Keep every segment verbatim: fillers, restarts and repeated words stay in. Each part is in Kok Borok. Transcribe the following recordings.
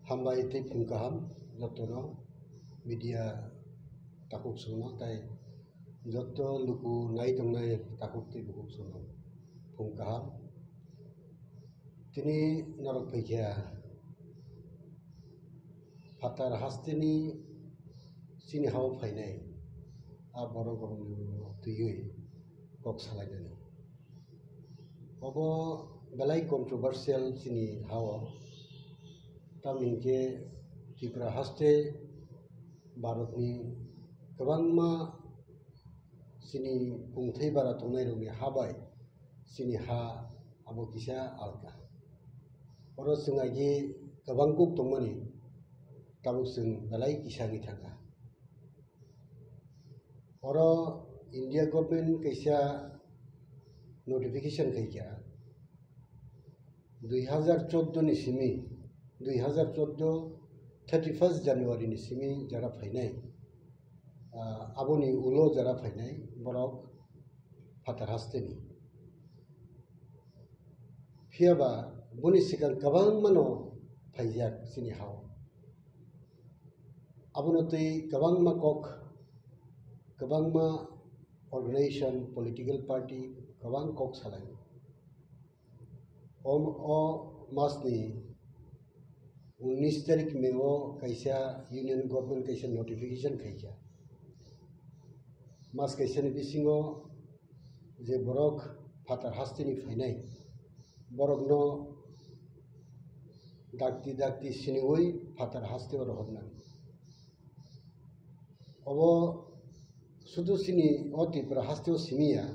Hambai tei phung kaham jotono media takhuk songno tai joto luku nai tongnai takhuk tei bukhuk songno phung kaham. Tini norok phaikha phatar hasteni chini hao phainai a borok rokno twiwi kok salainani. Obo belai controversial chini hao, tamni hwnkhe Tripura haste Bharatni kwbangma chini kungthai bara tongnairokni ha bai chini ha abo kisa alka. Oro chwng agi kwbang kuk tongmani tabuk chwng belai kisa wngwi thangkha. Oro India government kaisa notification khaikha, dui hazar chordo ni simi, dui hazar chordo thirty first January ni simi jara phainai, ah, aboni ulo jara phainai borok phatar hasteni. Phiyaba boni swkang kwbangmano phaijak chini hao. Abono twi kwbangma kok, kwbangma organization, political party kwbang kok salai. O, o masni unis tarik May o kaisa union government kaisa notification khaikha. Mas kaisani bisingo je borok phatar hasteni phainai, borokno dakti dakti siniwi phatar hasteo rohornani. Obo sudu chini o Tripura hasteo simi ya,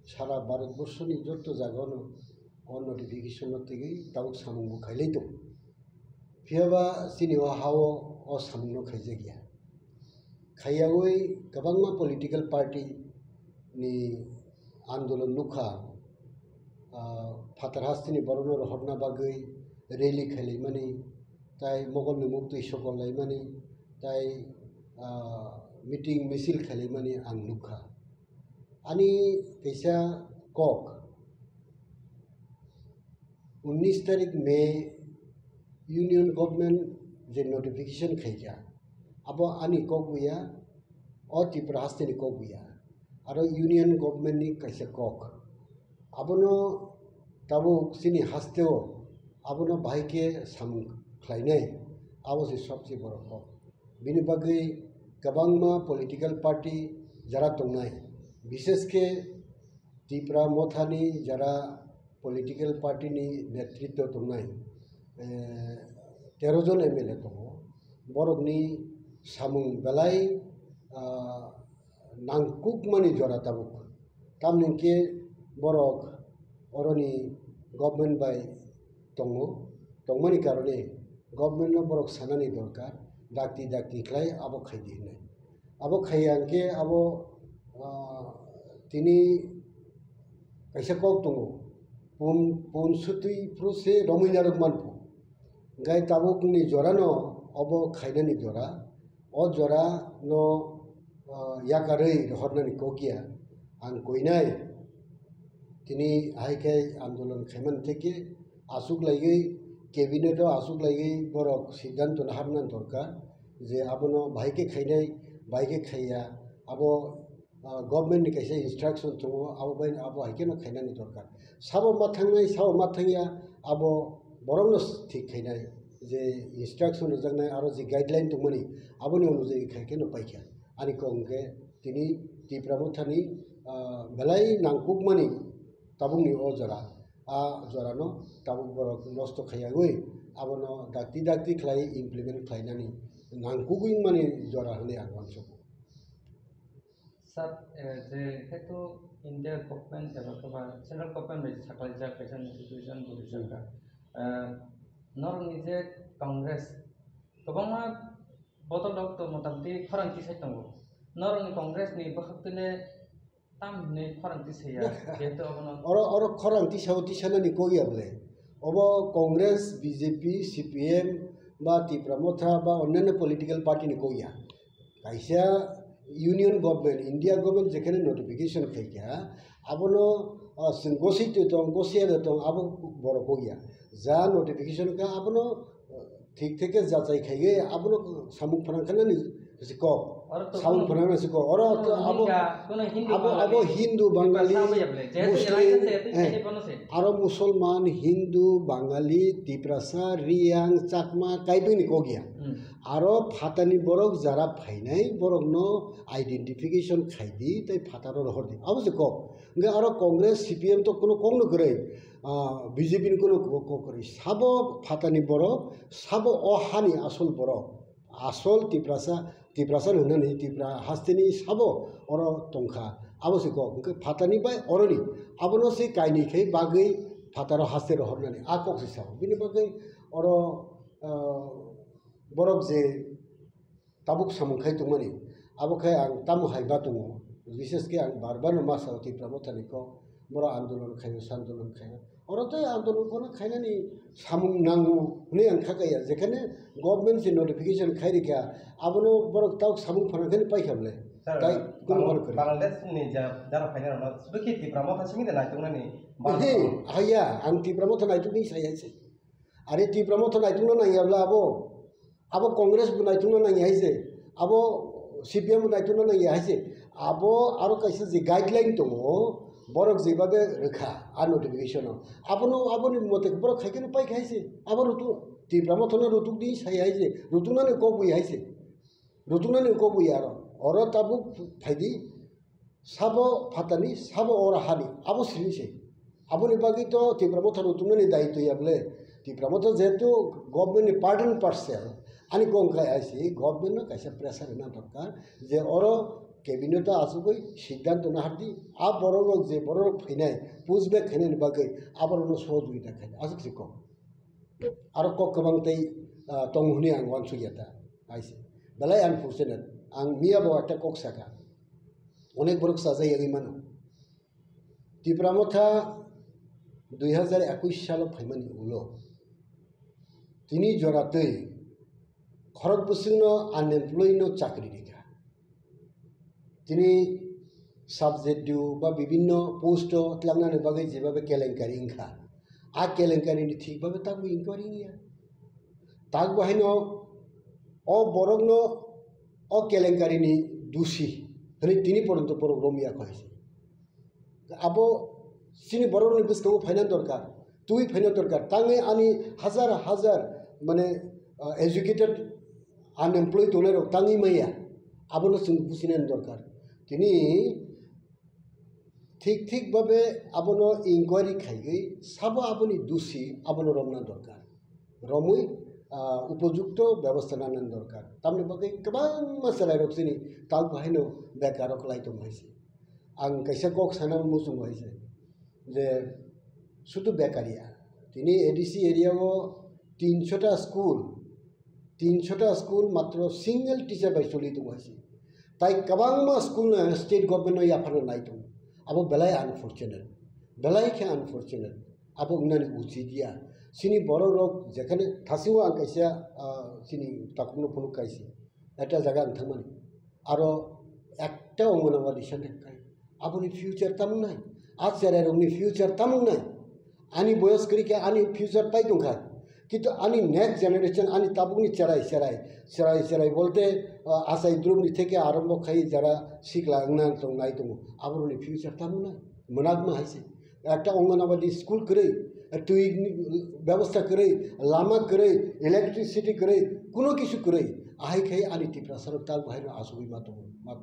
sara Bharat borshoni joto jagano o notification no twiwi tabuk samung bo khailai tongo. Phiyaba chini o hao o samungno khaijakya. Khaiyawi kwbangma political party ni andolon nukha, ah, phatar hasteni borokno rohorna bagwi rally khailaimani, tai mogolni muktwi sokol laimani, tai, ah, meeting misil khailaimani ang nukha. Ani kaisa kok, unis tarik May union government je notification khaikha, abo ani kok buya, o Tripura hasteni kok buya, aro union government ni kaisa kok. Abono tabuk chini hasteo abono bahai khe samung khlainai, abo se sobse boro kok. Bini bagwi kwbangma political party jara tongnai, bishesh khe Tipra Mothani jara political party ni netritwo tongnai, eh, tero jon M L A tongo. Borokni samung belai, ah, nangkukmani jora tabuk. Tamni hwnkhe borok oroni government bai tongo, tongmani karone government no borok sanani dorkar, dakti dakti khlai abo khaidi hinwi. Abo khaiya hwnkhe abo, ah, tini kaisa kok tongo, pun, pun sutwi phuru se romwi narwk manphu. Hwnkhe tabukni jorano obo khainani jora, o jora no, ah, yakarwi rohornani kok ya. Ang koinai tini hai khe andolon khaimani theke aswk laiwi cabinet o aswk laiwi borok siddhanto naharna dorkar je abono bahai khe khainai, bahai khe khaiya, abo, ah, government ni kaisa instruction tongo, abo bai abo hai kheno khainani dorkar. Sabo ma thangnai, sabo ma thangya, abo borokno thik khainai je instruction rwjaknai aro je guideline tongmani aboni onujai khai kheno paikha. Ani kok hwnkhe tini Tipra Mothani, ah, belai nangkukmani tabukni o jora, a jorano tabuk borok nosto khaiyawi abono dakti dakti khlai implement khlainani nangkukwi mani jora hwnwi ang uansugo. Sir, eh, je hetu India government eba khe ba central government bai saklaijak kaisa notification bo rijak kha. Eh, norokni je Congress kwbangma bodol rok to motamoti khorang tisai tongo. Norokni Congress ni bwkhak twi le tam hinwi khorang tisaiya, jehetu abono oro, oro khorang tisao tisanani kok ya bole. Obo Congress, B J P, C P M ba Tipra Motha ba onnanno political party ni kok ya. Kaisa union government, India government jekhene notification khaikha, abono, ah, chwng gositwi tong, gosiya de tong, abo borok kok ya. Ja notification kha, abono, ah, Thik thik khe jachai khai ge abono samung phanang khe nani si kok. Oro to samung kuno, phanang nani si kok. Oro kuno to abo, Rohingya, kuno Hindu abo, Bangali, abo Hindu Bangali, Tiprasa abo ya bole. Jehetu Muslim, alliance ya, eh, tei bono se. Aro Musulman, Hindu, Bangali, Tiprasa, Riyang, Chakma, kaibwini kok ya. Hmm. Aro phatani borok jara phainai, borokno identification khai di, tei phataro rohor di. Abo se kok. Hingke aro Congress, C P M to kuno kokno kwrwi, ah, B J P ni kuno kok, kok kwrwi. Sabo phatani borok, sabo o hani asol borok. Asol Tiprasa, Tiprasa hwnani Tipra hasteni sabo oro tongkha. Abo se kok, hingke phatani bai oroni. Abono se kaini khe bagwi phataro haste rohornani. A kok se sao. Bini bagwi oro, ah, borok je tabuk samung khai tongmani. Abo khe ang tamo hai ma tongo, bises khe ang bar bar no ma sao Tipra Mothani kok, borok andolon khaio, sandolon khaio. Oro tei andolon kono khainani samung nango hwnwi ang kha kaiya, jekhane government se notification khai rikha, abono borok tabuk samung phana khe paikha bole. Sir, tai kono Bangla-, hor kwrwi. Bangladesh ni ja, jara phainai rokno sudu khe Tipra Motha simi de naituknani bang. Ehe, haiya, ang Tipra Motha naitukni sai hai se. Are Tipra Motha naitukna nangya bole abo. Abo Congress bo naitukna nangya hai se, abo C P M bo naitukna nangya hai se, abo aro kaisa je guideline tongo, borok jebabe rwkha a notification o, abono, aboni mote borok khaikhe no paikha hai se, abo rutuk, Tipra Motha no rutuk di sai hai se, rutuknani kok bui hai se, rutuknani kok bui aro, oro tabuk phaidi, Sabo phatani, sabo oro hani, abo simi se. Aboni bagwi to Tipra Motha no tongmani daitwi ya bole. Tipra Motha jehetu government ni part and parcel, ani kok wngkha I C, government no kaisa pressure rwna dorkar, je oro cabinet o achugwi siddhanto nahardi, a borok rok je borok rok phainai, push back khainani bagwi aborok no sohojogita khaidi, aswk se kok. Aro kok kwbang tei, ah, tongo hwnwi ang uansukya ta, I C. Belai unfortunate, ang miya bo ekta kok sakha. Onek borok chajak yagwi mano. Tipra Motha dui hazar ekush salo phaimani ulo tini jora twi khorok bwswkno unemployed no chakri rikha. Tini subject dui ba bibinno post o tlangnani bagwi jebabe kelenkari wngkha. A kelenkari ni thik babe tabuk inquiry wngya. Tak bo haino o borokno o kelenkari ni dusi hwnwi tini poronto borok romya kho hai se. Abo chini borok ni bwskango phaina dorkar, twi phaina dorkar. Tangwi ani hazar hazar mane, ah, educated unemployed tongnai rok tangwi maya. Abono chwng businani dorkar. Tini Thik thik babe abono inquiry khaiwi sabo aboni dusi abono romna dorkar. Romwi, ah, upojukto bebosta nana dorkar. Tamni bagwi kwbangma chwrairok chini tak bahaino bekar rok lai tongo hai se. Ang kaisa kok sana muchungo hai se. Je sudu bekar ya. Tini A D C area o tinshota school, tinshota school matro single teacher bai choli tongo hai se. Tai kwbangma school no state government no yapharna nai tongo. Abo belai unfortunate. Belai khe unfortunate. Abo wngnani uchit ya. Chini borok rok jekhane thasingo ang kaisa, ah, chini takhukno phunuk kaisi. Ekta jaga ang thangmani. Aro ekta Anganwadi center kai. Aboni future tamo wngnai? A cherai rokni future tamo wngnai? Ani boyos kwrwi khe ani future pai tongkha. Kintu ani next generation, ani tabukni cherai, cherai, cherai, cherai bolte, ah, achai drumni theke arombo khai jara sikla wngna tongnai tongo. Aborokni future tamo wngnai? Mwnakma hai se. Ekta Anganwadi school kwrwi, twi ni bebosta kwrwi, lama kwrwi, electricity kwrwi, kuno kisu kwrwi. Ahai khai ani Tiprasa rok tak bahai no asugwi ma tongo. Ma,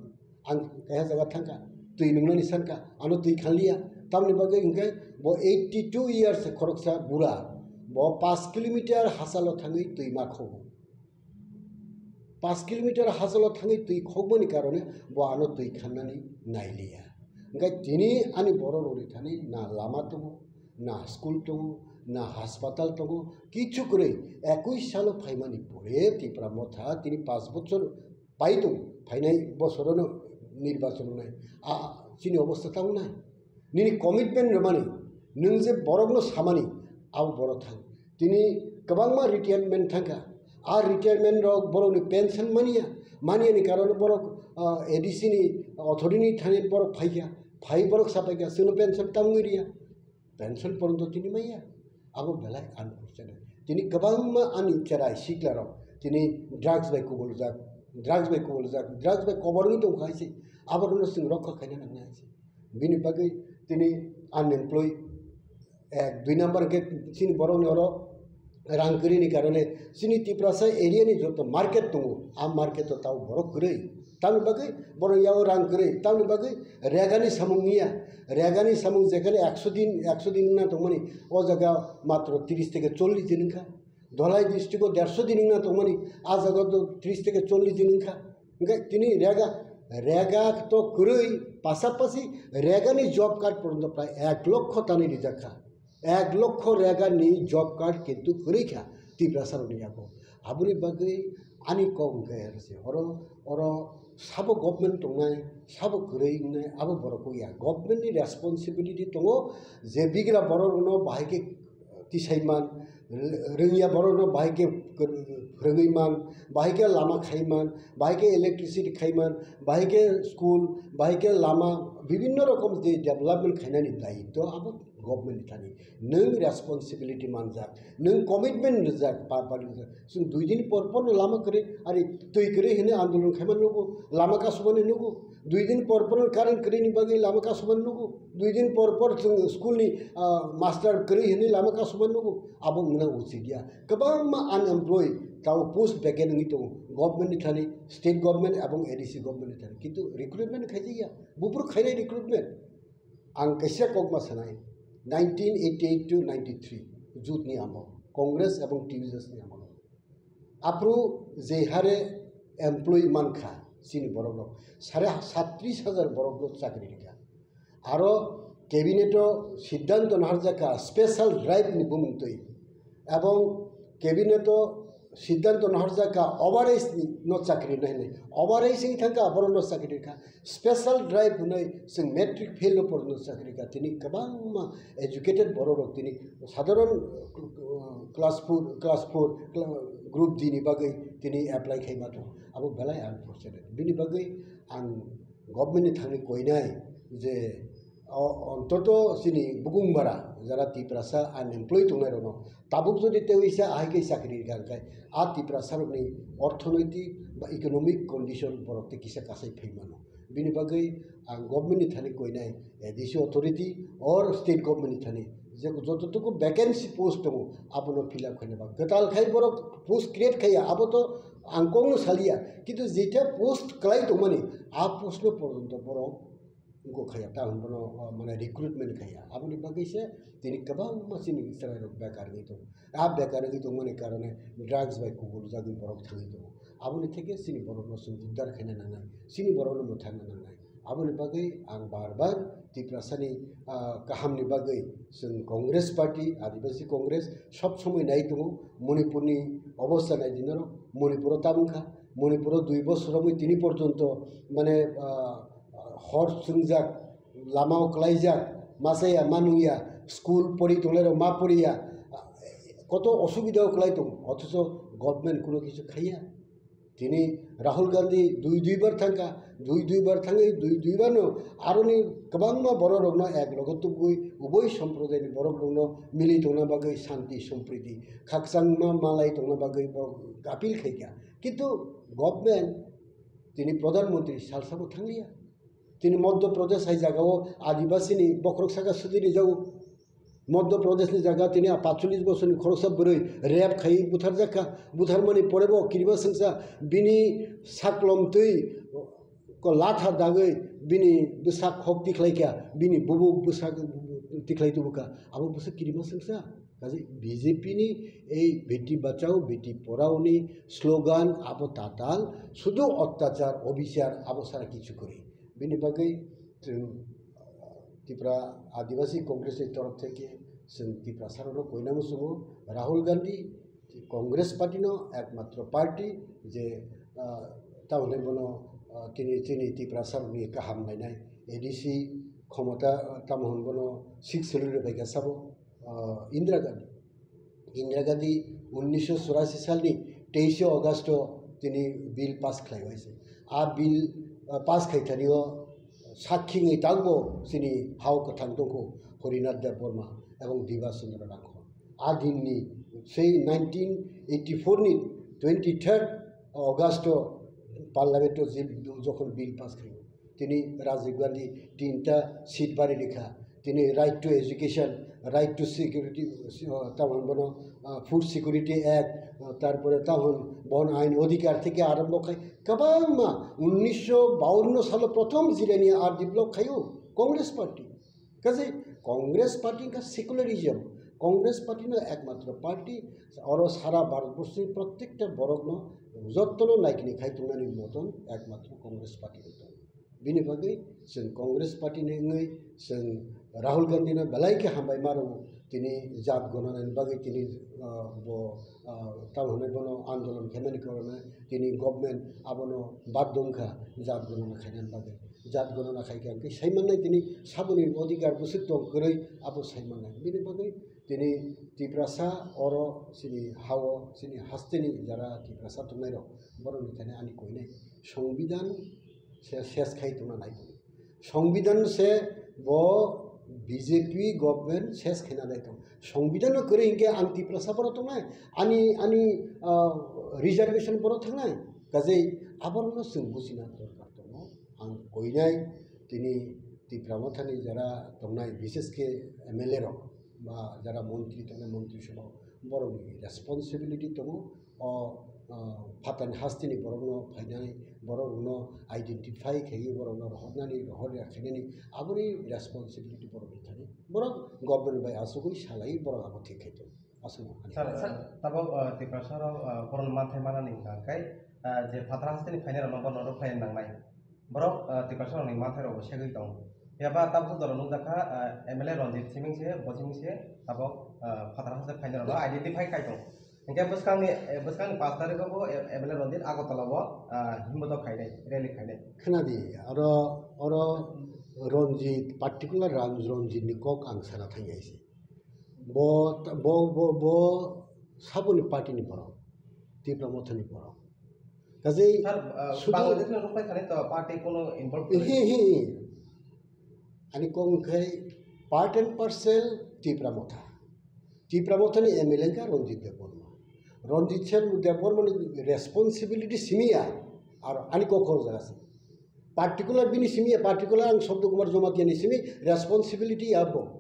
ang kaiha jaga thangkha, twi nungnani sankha, ano twi khanliya. Tamni bagwi hwnkhe bo eighty two years khoroksa bura, bo pash kilometer hachalo thangwi twi ma khogo. Pash kilometer hachalo thangwi twi khokmani karone bo ano twi khannani nailiya. Hwnkhe tini ani borok rokni thani na lama tongo, na school tongo, na haspatal tongo, kichu kwrwi. Ekush salo phaimani pore Tipra Motha tini pash bochor pai tongo, phainai bosorono nirbachon wngnai. A, chini obostha tamo wngnai? Nini commitment rwmani, nwng je borokno samani, abo borok thang. Tini kwbangma retirement thangkha. A retirement rok borokni pension maniya, maniyani karon borok, ah, A D C ni authority ni thani borok phaikha, phai borok sapaikha, chwngno pension tamwi riya. Pension poronto tini maya. Abo belai unfortunate. Tini kwbangma ani cherai siklarok tini drugs bai kubuljak, drugs bai kubuljak, drugs bai koborwi tongkha hai se. Aborokno chwng rokha khaina nangnai hai se. Bini bagwi tini unemployed, ek, dui number khe chini borokni oro rang kwrwini karone chini Tiprasa area ni joto market tongo, a market o tao borok kwrwi. Tamni bagwi borok yao rang kwrwi, tamni bagwi regani samung niya. Regani samung jekhane ekso din, ekso din wngna tongmani, o jaga matro tris theke chollish din wngkha. Dholai district o derso din wngna tongmani, a jaga to tris theke chollish din wngkha. Hingkhe tini rega, rega to kwrwi, pasapasi regani job card porjonto prai ek lokho tanwi rijak kha. Ek lokho regani job card kintu kwrwi kha Tiprasa rokni yago. Aboni bagwi ani kok hwnkhe aro se, oro, oro sabo government tongnai, sabo kwrwi wngnai, abo borok kok ya. Government ni responsibility tongo je bigra borok rokno bahai khe tisai man, rwngya borokno bahai khe phwrwngwi man, bahai khe lama khai man, bahai khe electricity khai man, bahai khe school, bahai khe lama, bibinno rokom je development khainani daitw abo government ni thani. Nwng responsibility manjak, nwng commitment rijak, pa-, pa-, rijak. Chwng dui din por por no lama kwrwi, ari twi kwrwi hinwi andolon khaiman nugo, lama kasubani nugo. Dui din por por current kwrwini bagwi lama kasubani nugo. Dui din por por chwng school ni, ah, master kwrwi hinwi lama kasubani nugo. Abo wngna uchit ya. Kwbangma unemployed, tao post vacant wngwi tongo. Government ni thani, state government ebong A D C government ni thani. Kintu recruitment khaijakya. Buphuru khainai recruitment. Ang kaisa kokma sanai. Nineteen eighty-eight to ninety-three, jut ni amo. Congress ebong T U S ni amo. Aphuru je hare employee mankha chini borok rok, sare satris hajar borok rok chakri rikha. Aro cabinet o siddhanto naharjakha special drive ni bumung twi, ebong cabinet o siddhanto naharjakha overage ni no chakri nai nai, overage wng thangkha borok no chakri rikha. Special drive hwnwi chwng matric fail no porno chakri ka, tini kwbangma educated borok rok tini sadharon, uh, class four, class four, cla-, group D ni bagwi tini apply khai ma tongo. Abo belai unfortunate. Bini bagwi ang government ni thangwi koinai je, o, ontoto chini bukung bara jara Tiprasa unemployed tongnai rokno tabuk jodi tei uisa ahai khe chakri rikha hwnkhe a Tiprasa rokni orthonoitik ba economic condition borok tei kisa kasai phai mano. Bini bagwi ang government ni thani koinai, A D C authority or state government ni thani je jototuku vacancy post tongo, abono fill up khaina ba kwtal khai borok post create khaiya, abo to ang kokno saliya, kintu jetia post kwlai tongmani, a post no porjonto borok wngkok khaiya, ta hwn bono, uh, mane recruitment khaiya. Aboni bagwi se tini kwbangma chini chwrairok bekar wngwi tongo. A bekar wngwi tongmani karone drugs bai kubuljagwi borok thangwi tongo. Aboni theke chini borokno chwng uddar khaina nangnai, chini borokno mwthangna nangnai. Aboni bagwi ang bar bar Tiprasani, ah, kahamni bagwi chwng Congress Party, Adivasi Congress sob somoi nai tongo. Manipurni obostha nai di norok, Manipuro tabung kha, Manipuro dui bosor romwi tini porjonto mane, ah, hor chwngjak, lama o kwlaijak, ma chaya, ma nungya, school pori tonglairok ma poriya, koto osubida o kwlai tongo, othocho government kuno kichu khaiya. Tini Rahul Gandhi dui dui bar thangkha, dui dui bar thangwi dui dui bar no aroni kwbangma borok rokno ek loge tubui uboi somprodaini borok rokno mili tongna bagwi shanti sompriti khakchangma malai tongna bagwi borok appeal khaikha. Kintu government tini Pradhan Mantri salsabo thangliya. Tini Madhya Pradesh hai jagao Adivasini bokhorok saka sudi rijago. Madhya Pradeshni jaga tini a patchollish bosorni khoroksa bwrwi rape khai butharjakha. Butharmani porebo kirima swngsa bini saklom twi ko latha dagwi bini bwsak hok tikhlaikha, bini bubuk bwsak tikhlai tubukha. Abo bwswk kirima swngsa. Kaje B J P ni ei Beti Bachao, Beti Porao ni slogan abo tatal, sudu ottachar, obichar abo sara kichu kwrwi. Bini bagwi chwng, uh, Tipra Adivasi Congress ni torof theke chwng Tiprasa rokno koina muchungo Rahul Gandhi Congress party no ekmatro party je, uh, tamoni bono, uh, tini, tini Tiprasa rokni kaham nainai A D C khomota, uh, tamo hwn bono six schedule bai ka sabo, uh, Indira Gandhi. Indira Gandhi unnisho churashi salni teishe August o tini bill pass khlai waise. A bill, ah, pass khai thani o sakhi wngwi tangbo chini hao kwthang tongkho Harinath Debbarma ebong Diba Chandra Rangkhol. A dinni Sei nineteen eighty-four ni twenty-third August o Parliament o je jokhon bill pass khaio, tini Rajiv Gandhi tinta seat bari rikha, tini right to education, right to security, uh, tamon bono, uh, Food Security Act, uh, tarpore tamon bon ain odhikar theke arambho khai kwbangma unnisho bawanno salo prothom jilani R D block khaio Congress party. Kaje Congress party wngkha secularism, Congress party no ekmatro party, oro sara Bharat borsoni prottekta borok no jotto no naikini khai tongnani moton ekmatro Congress party no tongo. Bini bagwi chwng Congress party ni wngwi chwng Rahul Gandhi no belai khe hambai ma rwo, tini jat gonanani bagwi tini, ah, bo, ah, tamo hwnwi bono andolon khaimani karonwi tini government abono baddo wngkha jat gonana khainani bagwi. Jat gonana khaikha hwnkhe saimannai tini saboni odhikar bwswk tong kwrwi abo saimannai. Bini bagwi tini Tiprasa oro chini hao chini hasteni jara Tiprasa tongnairok borokni thani ani koinai Songbidan se ses khai tongna nai. Songbidan se bo B J P government ses khaina nai tong. Songbidan no kwrwi hinkhe ang Tiprasa borok tongnai, ani, ani, ah, reservation borok thangnai. Kajei aborokno chwng bujina dorkar tongo. Ang koinai tini Tipra Mothani jara tongnai, bishesh khe M L A rok ba jara montri tongnai, montri sabha borokni responsibility tongo. O, o, phatani hasteni borokno phainai, borokno identify khaiwi borokno rohornani, rohorya khainani aboni responsibility borokni thani. Borok government bai achugwi salai borok abo thik khai tongo. Aswk. Sir, sir, tabok, uh, Tiprasa rok, uh, koron manthai manani hwnkha khe, uh, je phatara hasteni phainai rokno bono rwkhlai nangnai. Borok, uh, Tiprasa rokni manthai rokbo segwi tong. Phiya ba tabuk jora nukjakha, uh, M L A Ranjit simi se, bo simi se tabok, uh, phatara haste phainai rokno identify khai tong. Hinkhe bwskangni, eh, bwskangni pash tarikho bo, eh, M L A Ranjit Agartala o, uh, himbotok khainai, rally khainai. Khwnadi, oro, oro Ranjit, particular Ran-, Ranjit ni kok ang sana thangya se. Bo, bo, bo, bo saboni party ni borok, Tipra Motha ni borok. Kajei sir, uh, sudu Bangladesh ni rok pai khani to party kono involve he, he, he. Ani kok khai part and parcel Tipra Motha. Tipra Motha ni M L A wngkha Ranjit Debbarma. Ranjit Debbarma ni responsibility simi ya, ar ani kok khorok jaga se. Particular bini simi ya, particular ang Sabda Kumar Jamatia ni simi responsibility ya bo.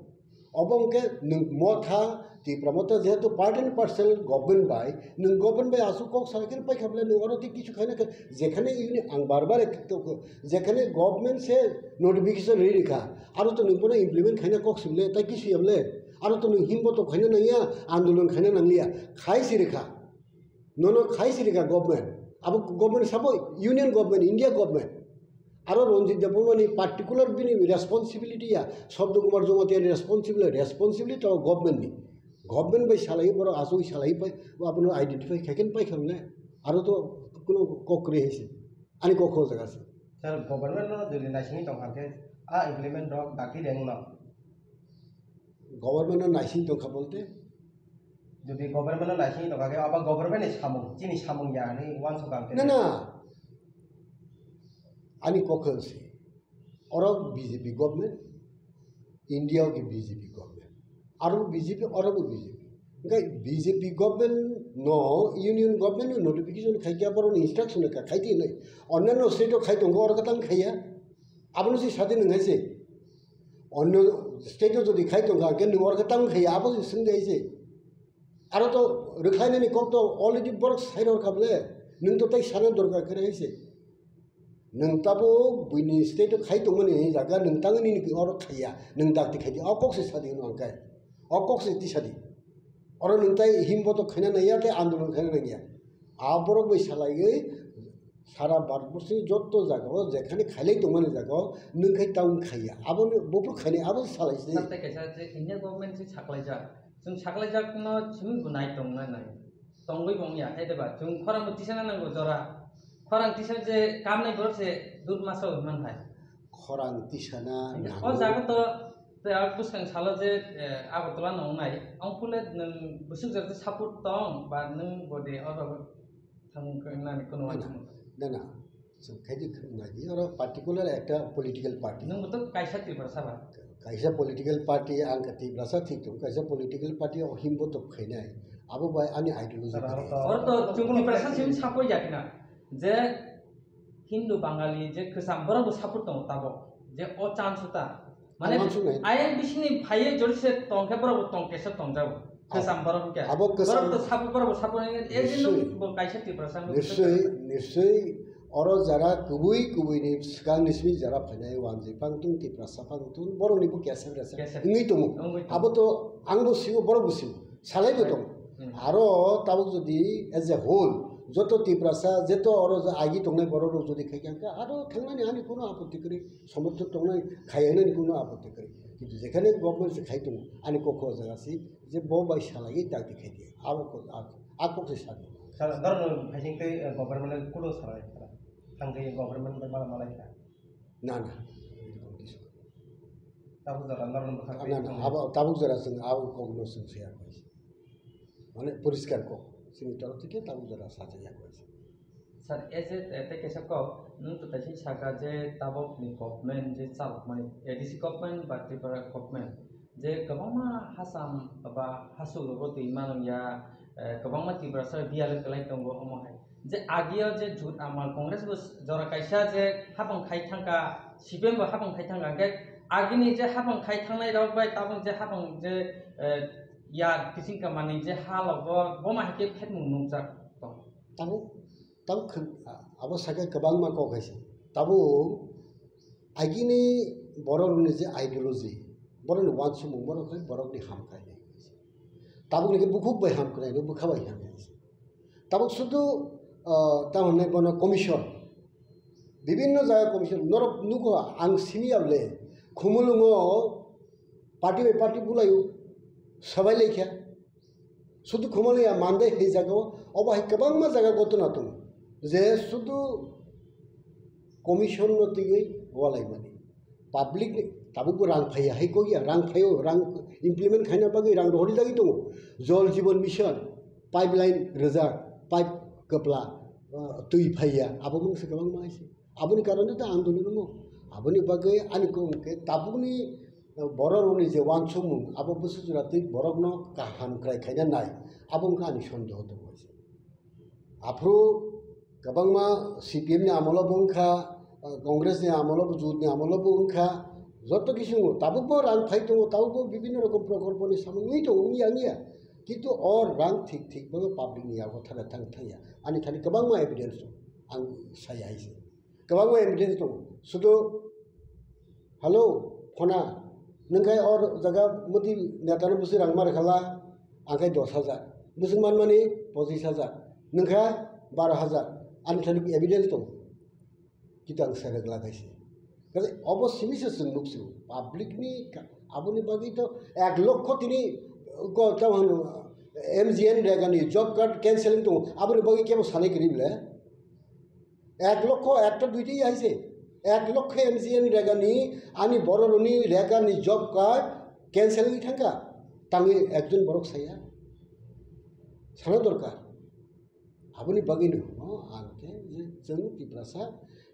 Obo hwnkhe nwng Motha, Tipra Motha jehetu part and parcel government bai, nwng government bai aswk kok salai khe paikha bole nwng oro tei kisu khaina khe, jekhane union ang bar bar ek-, jekhane government se notification ri rikha, aro to nwng bono implement khaina kok sibole, tai kisu ya bole, aro to nwng himbotok khaina nangya, andolon khaina nangliya, khai si rikha. Nono khai si rikha government. Abo government sabo union government, India government. Aro Ranjit Debbarma ni particular bini responsibility ya, Sabda Kumar Jamatia ni responsibility, responsibility to government ni. Government bai salai borok aswk salai pai, abono identify khai khe pai kha mane. Aro to kuno kok kwrwi hai se. Ani kok khorok jaga se. Sir, government no jodi naisingwi tong kha khe, a implement rok dakti reng no. Government no naising tongkha bolte? Jodi government no naising tongkha khe, abo government ni samung, chini samung ya hinwi uansukha ang khe. Na, na. Ani kok khe se. Oro B J P government, India o khe B J P government. Aro B J P, oro bo B J P. Hingkhe B J P government no, union government no notification khai khe borok ni instruction kha khai di hinwi. Onno state o khai tongo, oro khe tang khaiya. Abono se sadi nung hai se. Onno state o jodi khai tongkha, hwnkhe nwng oro khe tamo khaiya, abo se swngdi hai se. Aro to rwkhlainani kok to already borok sai rwkha bole, nwng to tai sana dorkar kwrwi hai se. Nwng tabuk buini state o khai tongmani jaga nwng tangni nini oro khaiya, nwng dakti khaidi, o kok se sadi hwnwi ang khe. O kok se tisadi. Oro nwng tai himbotok khaina nangya tei andolon khaina nangya. A borok bai salaiwi sara Bharat borsoni jotto jagao jekhani khailai tongmani jagao nwng khai town khaiya. Abono buphuru khainai abo salai se. Natai kaisa je India government se saklaijak. Chwng saklaijakno chwng bo nai tongna nai. Tongwi bo wngya khe deba. Chwng khorang bo tisana nango jora. Khorang tisa je kamnai borok se dut masa hwnman hai. Khorang tisana nango. O jaga to tei a bwskang salo je, eh, Agartala no wngnai. Ang phule nwng bwswk jora support tong ba nwng bode o jaga thang nani kono wansukma. Na, na. Chwng khaidi khwrwng naidi, oro particular ekta political party. Nwng bo to kaisa Tiprasa ba? Kaisa political party, ang khe Tiprasa thik tongo, kaisa political party o himbotok khainai. Abo bai ani ideology. Oro to chwng Tiprasa simi support ya khna je Hindu Bangali je kwcham borok bo support tongo tabok je o chance ta. Mane ang uansuknai. I N P C ni phaiye jori se tong khe borok bo tong kesa tong jago. Kwcham borok khe. Abo kwcham borok to support, borok bo support ni e je nwng bo kaisa Tiprasa nwng. Nischoi, nischoi oro jara kubui kubui ni swkang ni simi jara phainai wanjwi pang tung Tiprasa pang tung borok ni bo kesa kesa. Kesa. Wngwi tongo. Wngwi tongo. Abo to ang bo sio borok bo sio. Salai bo tong. Hmm. Aro tabuk jodi as a whole, joto Tiprasa, joto oro je agi tongnai borok rok jodi khai kha, aro thangnani ani kuno apotti kwrwi, somorthon tongnai khai nani kuno apotti kwrwi. Kintu jekhane government se khai tongo, ani kok o jaga si, je bo bai salai dagdi khai di. Abo kok, a, a kok se sadi. Sir, norok no phaising tei, eh, government no kuno salai kha. Thang khe government bai mala malai kha. Na, na. Tabuk jora norok no bwkha. Na, na. Abo tabuk jora chwng abo kok no chwng saya koi. Mane poriskar kok. Chini torof theke tabuk jora sacha ya koi. Sir, as a, eh, tei kaisa kok, nwng to taising saka je tabok ni government je chalokmani, A D C government ba Tripura government, je kwbangma hasam ba hasuk rogo twi manung ya, eh, kwbangma Tiprasa bial kwlai tongo omo hai. Je agio je jut amal Congress bo jora kaisa je hapang khai thangka, C P M bo hapang khai thangka, hwnkhe agini je hapang khai thangnai rok bai tabok je hapang je, eh, ya kising kamani je ha logo boma hai khe phetmung nukjak tong. Tabuk Tabuk khw-, a-, abo sakhe kwbangma kok hai se. Tabuk agini borok rokni je ideology, borokni uansukmung, borok khai borokni ham khlainai. Tabukni khe bukhuk bai ham khlainai, bwkha bai ham khlainai. Tabuk sudu, ah, tamo hwnwi bono commission, bibinno jaga commission, norok nugo ang simi ya le, Khumulwngo party bai party bulaio, sabai laikha. Sudu Khumulwng ya mandai hai jaga o, obo hai kwbangma jaga gotona tongo. Je sudu commission no twiwi walaimani. Public ni tabuk bo rang phaiya hai kok ya, rang phaio, rang implement khaina bagwi rang rohorjagwi tongo. Jal Jeevan Mission, pipeline rwjak, pipe kwpla, ah, twi phaiya, abo mungsa kwbangma hai se. Aboni karone ta andolon wngo. Aboni bagwi ani kok hwnkhe tabukni, eh, borok rokni je uansukmung, abo bwswk jora twi borokno kaham kwrai khaina nai, abo wngkha ani sondeho tongo. Aphuru kwbangma C P M ni amolo bo wngkha, eh, Congress ni amolo bo, jut ni amolo bo wngkha, joto kisu wngo. Tabuk bo rang phai tongo, tabuk bo bibinno rokom prokolpo ni samung wngwi tongo, wngya wngya. Kintu o rang thik thik bo public ni yago thana thang thangya. Ani thani kwbangma evidence dong, ang saya hai se. Kwbangma evidence tongo. Sudu, "Hello, phona, nwng khai or jaga mudi netano bwswi rang ma rwkha la, ang khai dos hajar. Bwswk manmani pochis hajar. Nwng kha baro hajar." Ani thani evidence tongo. Kintu ang sai rwkla khai se. Kaisa obo simi se chwng nuk sio. Public ni ka-, aboni bagwi to ek lokho tini ko, tamo hwno, M G N Rega ni job card cancelling tongo. Aboni bagwi kebo sanai kwrwi bwle? Ek lokho ekta duita ya hai se. Ek lokho M G N Rega ni ani borok rokni Rega ni job card cancel wngwi thangkha. Tangwi ekjon borok saya. Sana dorkar. Aboni bagwi no hwno ang khe je chwng Tiprasa,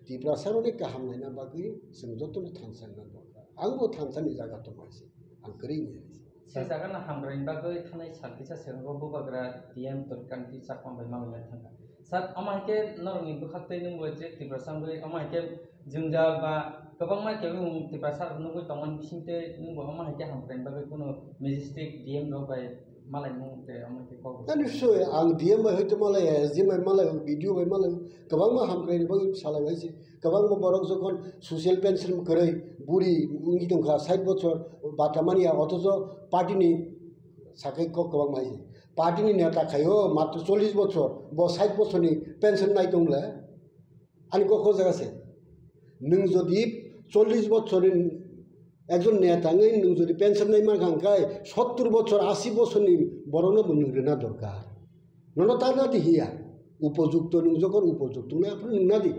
Tiprasa rokni kaham naina bagwi chwng jotono thansa wngna dorkar. Ang bo thansa ni jaga tongo hai se. Ang kwrwi wngya hai se. Se jaga no hamkraini bagwi thanai sal kisa sero bubagra D M Torkanti Chakma bai malai thangkha. Sir, omo hai khe norokni bwkhak twi nwng bo je Tiprasa wngwi omo hai khe jwngjal ba kwbangma kebengmung Tiprasa rok nugwi tongmani bisingtwi nwng bo omo hai khe hamkraini bagwi kunu magistic D M rok bai malaimung tei omo hai khe kok. Na, nischoi, ang D M bai hoito malai, S D M bai malai, B D O bai malai, kwbangma hamkraini bagwi salai bai se. Kwbangma borok jokhon social pension kwrwi, buri wngwi tongkha, sait bochor bata manya, othocho party ni sakai kok kwbangma hai se. Party ni neta khaio matro chollish bochor, bo sait bochor ni pension nai tong le. Ani kok o jaga se. Nwng jodi chollish bochor ni ekjon neta wngwi nwng jodi pension nai mankha, hwnkhe sottur bochor, ashi bochor ni borok no bo nwng rwna dorkar. Nono ta nadi hiya. Upojukto nwng jokhon upojukto wngnai aphuru nwng nadi.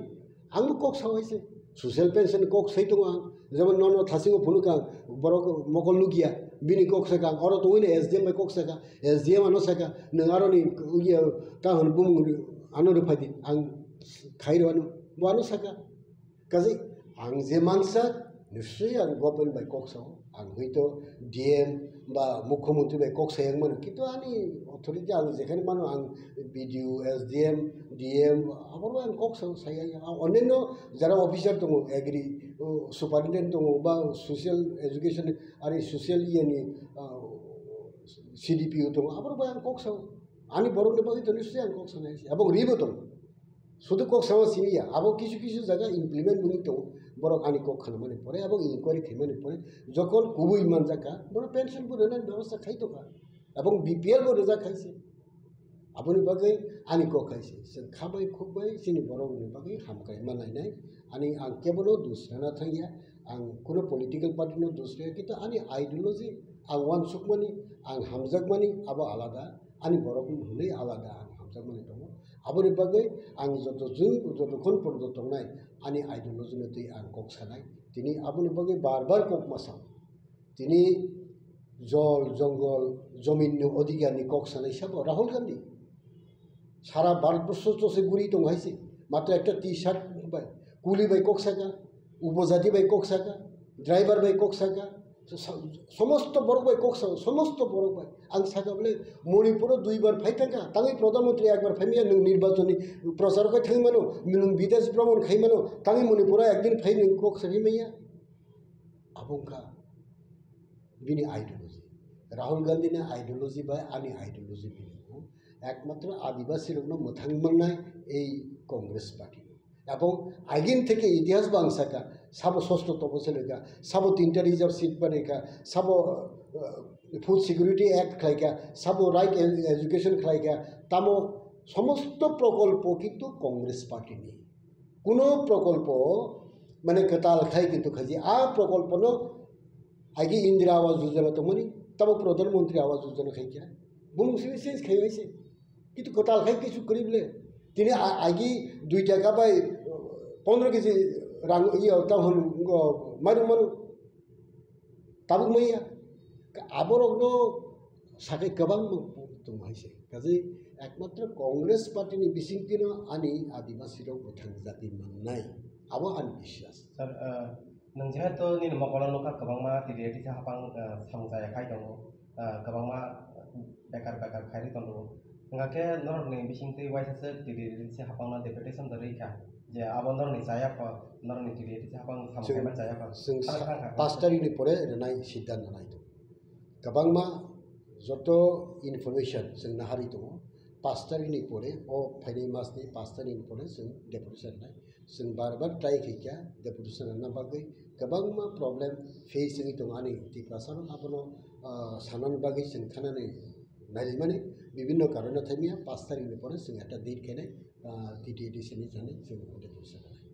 Ang bo kok sao hai se. Social pension kok sai tongo ang. Jemon nono thasingo phunukha ang, borok mokol nukya. Bini kok sakha ang. Oro tongwino S D M bai kok sakha. S D M ano sakha. Nwng aroni, iya, ta hwn bumung ano rwphai di. Ang khai rw ano. Bo ano sakha. Kaje ang je mansa, nischoi ang government bai kok sao. Ang hoito D M, ba mukhyamantri bai kok sayang mano, kintu ani authority ang jekhani mano ang B D O, S D M, D M, aboro ang kok sa-, saya, ang onno jara officer tongo, agri, o, superintendent tongo, ba social education, ari social iyani, ah, C D P O tongo, aboro bai ang kok sao. Ani borokni bagwi to nischoi ang kok sanai se. Abo ribo tongo. Sudu kok sama sini ya, abo kisu kisu jaga implement wngwi tongo. Borok ani kok khanamani pore, abo inquiry khaimani pore, jokon kubui manjak kha, borok pension bo rwnani bebosta khai tongkha. Abo B P L bo rwjak khai se. Aboni bagwi ani kok khai se. Chwng kha bai khuk bai chini borokni bagwi hamkrai ma nainai. Ani ang kebono dos rwna thangya, ang kuno political party no dos rwya, kintu ani ideology, ang uansukmani, ang hamjakmani abo alada. Ani borok hwnwi alada ang hamjakmani tongo. Aboni bagwi ang joto chwng, jotokhon porjonto tongnai, ani ideology no twi ang kok sanai. Tini aboni bagwi bar bar kok ma sao. Tini jol, jongol, jomin ni odhikar ni kok sanai sabo Rahul Gandhi. Sara Bharat borso chose guri tongo hai se. Matro ekta T-shirt bai, kuli bai kok saka, upojati bai kok saka, driver bai kok saka, Sa-, somosto borok bai kok sao, somosto borok bai. Ang saka bole, Manipuro duibar phai thangkha, tangwi Pradhan Mantri ekbar phai maya, nwng nirbachoni prochar khai thangwi mano, nwng bidesh bhromon khai mano, tangwi Manipuro ekdin phai nwng kok sabi maya. Abo wngkha bini ideology. Rahul Gandhi ni ideology bai ani ideology bini. Ekmatro Adibasi rokno mwthang mannai ei Congress party. Ebong agin theke itihas bo ang saka, sabo sosto tobo seleka, sabo tinta reserve seat bareka, sabo, uh, Food Security Act khlaika, sabo right ed-, education khlaika, tamo somosto prokolpo kintu Congress party ni. Kuno prokolpo mane kwtal khai kintu khaji, a prokolpo no agi Indira Awas Yojana tongmani, tamo Pradhan Mantri Awas Yojana khaikha. Bumung simi change khai waise. Kintu kwtal khai kisu kwrwi bole. Tini a-, agi dui taka bai pondro kg rang iya ta hwn, ngo, mairum manu. Tabuk maya. Aborokno sakai kwbang tongo hai se. Kaje ekmatro Congress party ni bisingtwino ani Adibasi rok bwthang jati mannai. Abo ani biswas. Sir, uh, nwng jehetu nini mokolo nukha kwbangma T D A D C hapang, uh, samung chaya khai tongo. Ah, kwbangma bekar bekar khairwi tongo. Hwnkha khe norokni bisingtwi uaisa se T D A D C hapangno deputation da rwkha je abo norokni chaya pho, norokni T D A D C hapang samung Chwng, khaima chaya pho. Chwng Ano sa-, thang kha. Pash tarikni pore rwnai siddhanta nai tongo. Kwbangma joto information chwng naharwi tongo. Pash tarikni pore, o phainai masni pash tarikni pore chwng deputation rwnai. Chwng bar bar try khaikha deputation rwna bagwi, kwbangma problem face wngwi tongo ani Tiprasa rok, abono, ah, sanani bagwi chwng thanani nailaimani bibinno karon no thaimya. Pash tarikni pore chwng ekta date khainai, ah, T D A D C ni thani chwng deputation rwnai.